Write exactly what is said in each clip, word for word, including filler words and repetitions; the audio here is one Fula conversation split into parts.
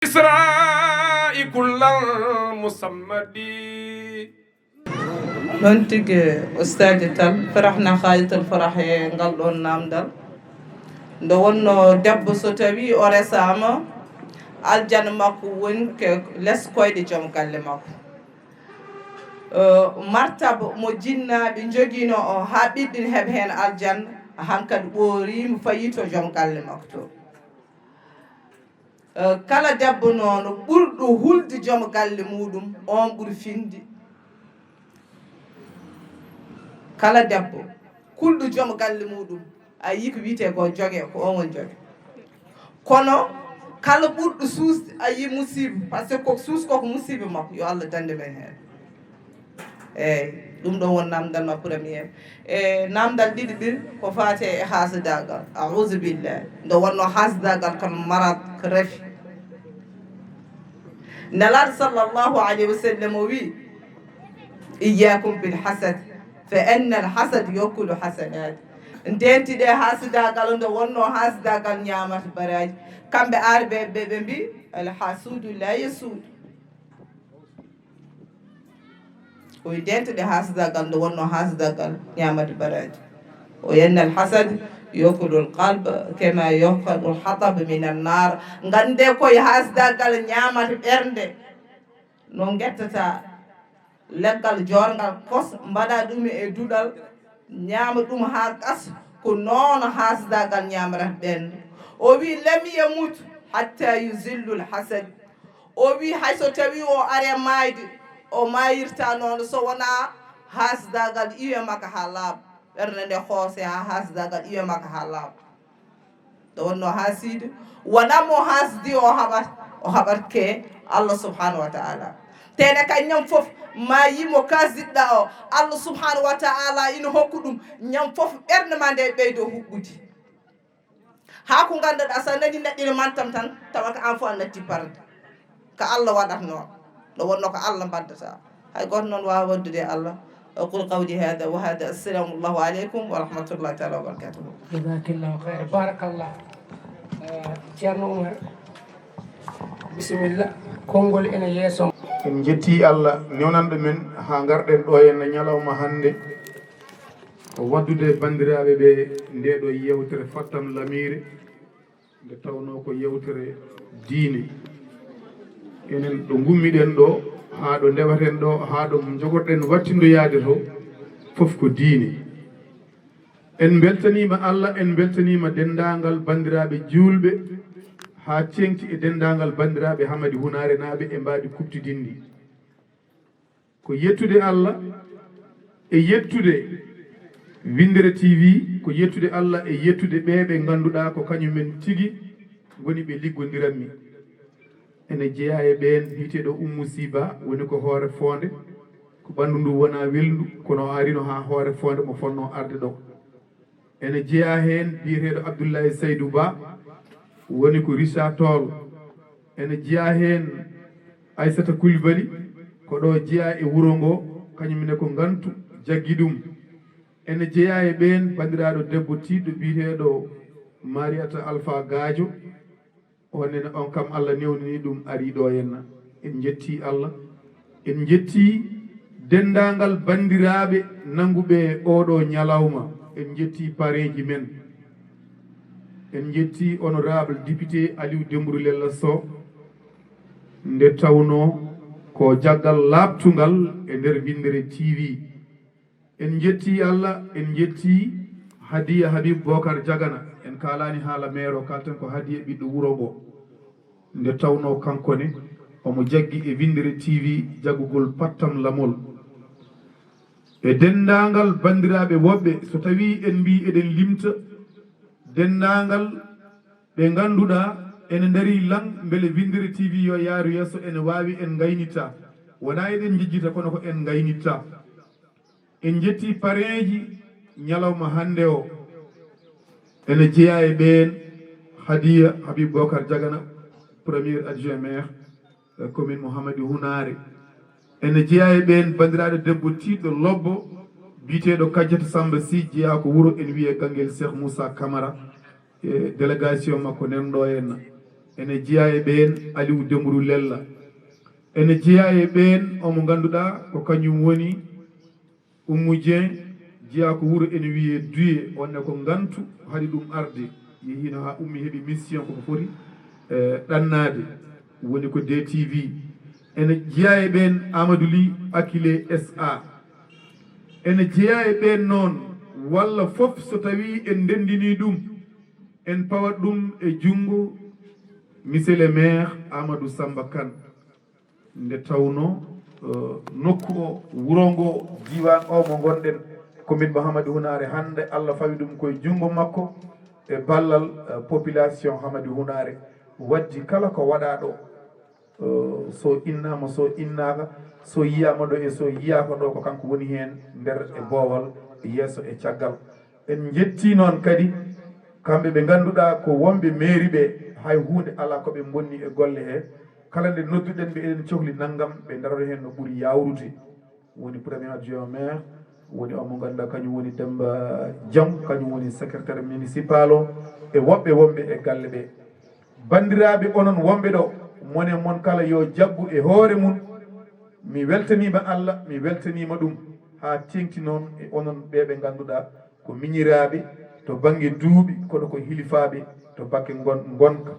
إسراء كل المصمد. Noon tigi, Ustaaji Tall, farahna gaayatal farah e ngal ɗoon naamndal. Nde wonnoo debbo so tawii o resaama, aljanna makko woni ko les koyɗe joom galle makko. Eh, martaba mo jinnaaɓe njogiinoo o haa ɓiɗɗin heɓa heen aljanna, hankadi ɓoorii mo fayii to joom galle makko to. Eh, kala debbo noon ɓurɗo hulde joom galle muuɗum, oon ɓuri finde. Kala debbo kulɗo joom galle muuɗum, a yii ko wiyetee ko joge, ko oon woni joge. Kono kala ɓurɗo suusde, a yii musiiba, par ce que ko suus ko, ko musiiba makko, yo Allah danndu men heen. Eeyi, ɗum ɗoon woni naamndal ma premier. E naamndal ɗiɗi ɗin ko faati e haasdaagal. Auzubillahi. Nde wonnoo haasdaagal kono marad ko rafi. Nelaaɗo sallallahu alayhi wa sallam o wii, "Iyyakum bil hasad, fa inna al hasad yakulu hasanat." Ndeentuɗee haasdaagal, nde wonnoo haasdaagal ñaamata baraaji. Kamɓe aarɓe ɓe, ɓe mbii, "Al hasudu la yasudu." O wi, ndeentuɗee haasdaagal, nde wonnoo haasdaagal ñaamata baraaji. O wi, "Innal hasad yakulul qalb kama yakulul hatab minan naar." Nganndee koye haasdaagal ñaamata ɓernde. No ngettata leggal joorngal kos, mbaɗa ɗum e duɗal, ñaama ɗum haa gas, ko noon haasdaagal ñaamata ɓernde. O wi, "Lam yamut hatta yuzillul hasad." O wi, hay so tawii o ari e maayde, o maayirta noon so wonaa haasdaagal iwe makka haa laaɓa. Ɓernde nde hoose haa haasdaagal iwe makka haa laaɓa. Nde wonnoo haasiido, wonaa mo haasdi o haɓat, o haɓat ke Allah subhanahu wa ta'ala. Tene kay ñam fof ma yimo kasdiɗɗa o, Allah subhanahu wa ta'ala ina hokku ɗum, ñam fof ɓernde ma nde ɓeydo huɓɓude. Haa ko ngannduɗaa, so a nanii neɗɗo ina mantam tan, tawa ko aan fof a natti parde. Ko Allah waɗatnoo, nde wonnoo ko Allah mbaddata. Hay gooto noon waawa waɗdude e Allah. أقول قولي هذا وهذا. السلام الله عليكم ورحمة الله تعالى وبركاته. Jazakallahu khairan. Barakallah. Eh, Ceerno Umar, bisimilla. Konngol ene yeeso. En njetti Allah newnanɗo men haa ngarɗen ɗo henna ñalawma hannde. Ko waɗdude banndiraaɓe ɓe nde ɗo yeewtere Fattam Lamiire, nde tawnoo ko yeewtere diine. Enen ɗo ngummiɗen ɗo, haa ɗo ndewaten ɗo, haa ɗo njogorɗen wattindoyaade to, fof ko diine. En mbeltaniima Allah, en mbeltaniima denndaangal banndiraaɓe juulɓe, haa ceŋti e denndaangal banndiraaɓe Hamadi Hunaarenaaɓe e mbaadi kuɓtidinndi. Ko yettude Allah e yettude Winndere T V, ko yettude Allah e yettude ɓee ɓe ngannduɗaa ko kañum en tigi ngoni ɓe liggondiranmi. Ene jeyaa e ɓeen biyeteeɗo Ummu Siba, woni ko hoore foonde, ko ɓanndu ndu wonaa welndu, kono o arino haa hoore foonde mo fotnoo arde ɗo. Ene jeyaa heen biyeteeɗo Abdoulaye Saydou Ba, woni ko Richard Toll. Ene jeyaa heen Aissata Coulibaly, ko ɗo jeyaa e wuro ngo, kañum ne ko Ngantu jaggi ɗum. Ene jeyaa e ɓeen banndiraaɗo debbo tiiɗɗo biyeteeɗo Mariata Alpha Gadio. Oon ne, on kam Allah newnani ɗum, ari ɗo henna. En njetti Allah, en njetti denndaangal banndiraaɓe nannguɓe oɗo ñalawma. En njetti pareeji men. En njetti honorable député Aliou Dembourou Lella Sow, nde tawnoo ko jaggal laaɓtungal e nder Winndere T V. En njetti Allah, en njetti Hadiya Habib Bokar Jagana. En kaalaani haala meero, kalten ko Hadiya ɓiɗɗo wuro ngo. Nde tawnoo kanko ne, omo jaggi e Winndere T V jaggugol pattam lamol. E denndaangal banndiraaɓe woɓɓe, so tawii en mbii eɗen limta, denndaangal ɓe ngannduɗaa ene ndarii lan mbele Winndere T V yo yaaru yeeso, ene waawi en ngaynitta. Wonaa eɗen njejjita, kono ko en ngaynitta. En njetti pareeji ñalawma hannde o. Ene jeyaa e ɓeen Hadiya Habib Bokar Jagana, premier adjoint maire, eh, commune mo Hamadi Hunaare. Ene jeyaa e ɓeen banndiraaɗo debbo tiiɗɗo lobbo, biyeteeɗo Kajjata Samba Sy, jeyaa ko wuro ene wiyee Ganngel Cheikh Moussa Camara, e délégation makko nan ɗo henna. Ene jeyaa e ɓeen Aliou Dembourou Lella. Ene jeyaa e ɓeen omo ngannduɗaa ko kañum woni Oumou Dieng, jeyaa ko wuro ene wiyee Duye, on ne ko Ngantu haɗi ɗum arde. Yehiino haa ummi heɓi mission koko foti, eh, ɗannaade, woni ko D T V. Ene jeyaa e ɓeen Amadou Ly Akile S A. Ene jeyaa e ɓeen noon, walla fof so tawii en ndenndinii ɗum, en pawat ɗum e junngo Monsieur le maire Amadou Samba Kane. Nde tawnoo, eh, nokku o, wuro ngo, diiwaan o mo ngonɗen, ko min Mouhamadou Hunaare. Hannde Allah fawi ɗum koye junngo makko e ballal, eh, population Hamadou Hunaare. Waddi kala ko waɗaa ɗo, eh, so innaama, so innaaka, so yiyaama ɗo e so yiyaaka ɗo, ko kanko woni heen nder e boowal, e yeeso e caggal. En njettii noon kadi kamɓe ɓe ngannduɗaa ko wonɓe mairie ɓe, hay huunde alaa ko ɓe mbonni e golle he. Kala nde nodduɗen ɓe, eɗen cohli nanngam, ɓe ndaroo heen no ɓuri yaawrude. Woni premier adjoint au maire, woni on mo ngannduɗaa kañum woni Demba Diom, kañum woni secrétaire municipal o, e woɓɓe wonɓe e galle ɓe. Banndiraaɓe onon wonɓe ɗo, mone mon kala yo jaggu e hoore mum. Mi weltaniima Allah, mi weltaniima ɗum, haa teeŋti noon e onon ɓe ɓe ngannduɗaa ko miñiraaɓe to bannge duuɓi, kono ko hilifaaɓe to baŋnge ngon-, ngonka.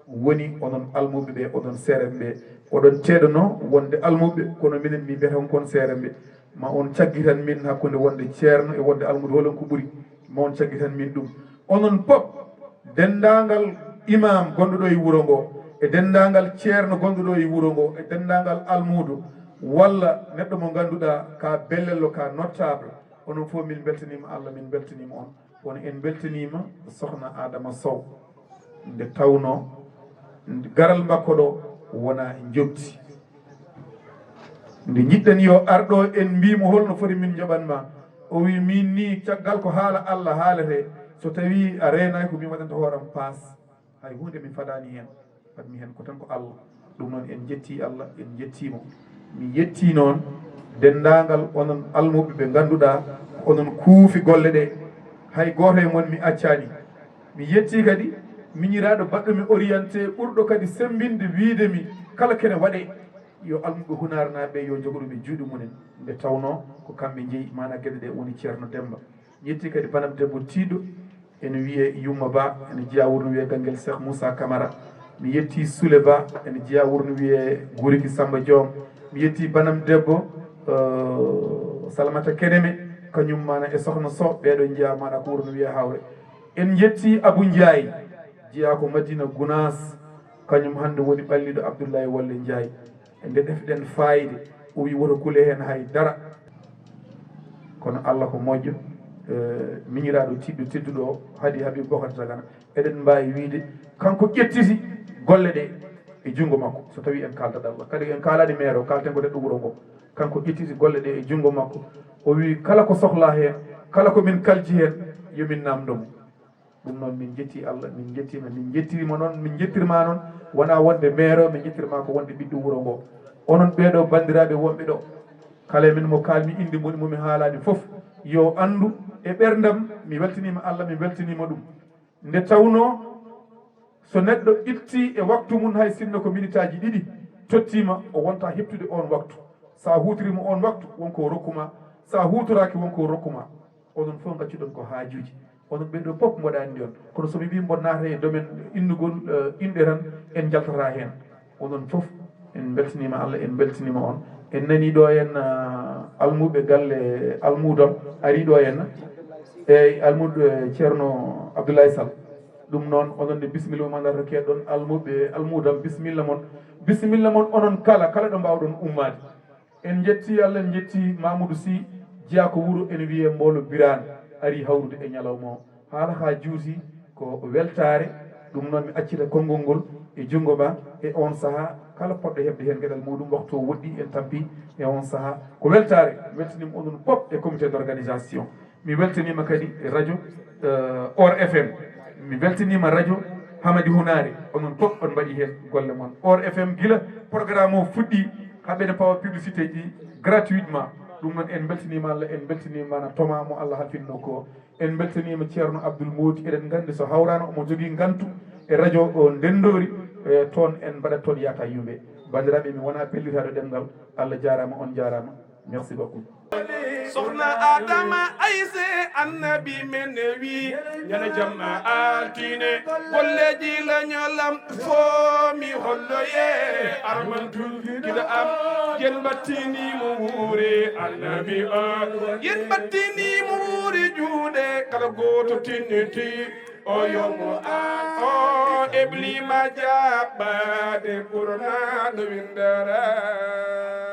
Woni onon almuɓe ɓe, oɗon seeremɓe ɓe, oɗon ceeɗanoo wonde almuɓe, kono minen min mbiyata on kon seeremɓe. Ma on caggitan min hakkunde wonde ceerno e wonde almudo, holon ko ɓuri? Ma on caggitan min ɗum. Onon pop, denndaangal imam gonɗo ɗo e wuro ngo, e denndaangal ceerno gonɗo ɗo e wuro ngo, e denndaangal almudo, walla neɗɗo mo ngannduɗaa ka bellello, ka notable, onon fof min mbeltaniima Allah, min mbeltaniima on. Kono en mbeltaniima Sokhna Adama Sow, nde tawnoo garal makko ɗo wonaa njoɓdi. Nde njiɗɗen yo ar ɗo, en mbii mo, "Holno foti min njoɓan ma?" O wii, "Min nii, caggal ko haala Allah haalete, so tawii a reenaaki ko min waɗanta hooram paas, hay huunde mi fadaani heen." Fadmi heen ko tan ko Allah. Ɗum noon, en njettii Allah, en njettii mo. Mi yettii noon denndaangal onon almuɓe ɓe ngannduɗaa ko onon kuufi golle ɗe. Hay gooto e mon mi accaani. Mi yettii kadi miñiraaɗo baɗɗo mi orienté, ɓurɗo kadi semmbinde wiyde mi kala kene waɗee, yo almuɓe Hunaare naaɓe ɓe yo njogo ɗum e juuɗe mumen. Nde tawnoo ko kamɓe njeyi, maanaa geɗe ɗe woni Ceerno Demmba. Yetti kadi banam debbo tiiɗɗo, ene wiyee Yumma Ba, ene jeyaa wuro no wiyee Ganngel Cheikh Moussa Camara. Mi yetti Soule Ba, ene jeyaa wuro no wiyee Goriki Samba Diom. Mi yetti banam debbo, eh, Salamata Keneme, kañum maanaa e Sokhna Sow, ɓeeɗo jeyaa maanaa ko wuro no wiyee Hawre. En yetti Abou Ndiaye, jeyaa ko Madina Gounass, kañum hannde woni ɓalliiɗo Abdoulaye Wallé Ndiaye. Nde ɗefɗen faayde, o wi woto kule heen hay dara. Kono Allah ko moƴƴo, eh, miñiraaɗo tiiɗɗo tedduɗo o, Hadi Habib Bokar Dagana, eɗen mbaawi wiyde kanko ƴettiti golle ɗe e junngo makko, so tawii en kaaldat Allah. Kadi en kaalaani maire o, kaalten ko neɗɗo wuro ngo. Kanko ƴettiti golle ɗe e junngo makko. O wi kala ko sohlaa heen, kala ko min kalji heen, yo min naamndo mo. Ɗum noon, min njettii Allah, min njettiima, min njettirima noon, min njettirma noon, wonaa wonde maire o, min njettirma ko wonde ɓiɗɗo wuro ngo. Onon ɓeeɗo banndiraaɓe wonɓe ɗo, kala e men mo kaalmi innde mum, mo mi haalaani fof, yo anndu e ɓerndam, mi weltiniima Allah, mi weltiniima ɗum. Nde tawnoo, so neɗɗo ittii e waktu mum, hay sinno ko minitaaji ɗiɗi tottiima, o wonta heɓtude oon waktu. So a huutoriima oon waktu, won ko o rokku ma. So a huutoraaki, won ko o rokku ma. Onon fof ngaccuɗon ko haajuuji. Onon ɓee ɗoo fof mboɗo anndi on. Kono so mi wii mboɗo naata e domaine innugol, eh, inɗe tan, en njaltataa heen. Onon fof, en mbeltaniima Allah, en mbeltaniima on. En nanii ɗo en, eh, almuɓe galle almuudam arii ɗo en. Eeyi, almuudo, eh, Ceerno Abdoulaye Sall. Ɗum noon, onon ne, bisimilla mon, mbaɗata keɗon almuɓe almuudam, bisimilla mon. Bisimilla mon, onon kala, kala ɗo mbaawɗon ummaade. En njettii Allah, en njettii Mamoudou Sy, jeyaa ko wuro ene wiyee Mboolo Biraan, arii hawrude e ñalawma o. Haala haa juuti ko weltaare, ɗum noon mi accita konngol ngol e junngo ma e oon sahaa, kala poɗɗo heɓde heen geɗal muuɗum, waktu o woɗɗii en tampii e oon sahaa. Ko weltaare, weltaniima onon fof e comité d'organisation. Mi weltaniima kadi radio, eh, Or F M. Mi weltaniima radio Hamadi Hunaare. Onon fof on mbaɗi heen golle mon. Or F M gila programme o fuɗɗii, haɓɓene pawa publicité ji gratuitement. Ɗum noon en mbeltaniima Allah, en mbeltaniima maanaa Toma mo Allah halfinno ko. En mbeltaniima Ceerno Abdoul Mody. Eɗen nganndi so hawraano omo jogii ngantu e radio o Ndenndoori. E toon en mbaɗat toon yaaka yumɓe. Banndiraaɓe, mi wonaa pellitaaɗo ɗemngal. Allah jaaraama, on jaaraama. Merci beaucoup. Soxna Adama Ayse, annabi men wi, ñande jamma altine, golleji la ñolam, fo mi holloye, armantu gida am, yen battini mo wuuri, annabi o, yen battini mo wuuri juuɗe, kala gooto tinniti, o yomo an, o eblima jaɓɓade, ɓurna no windara.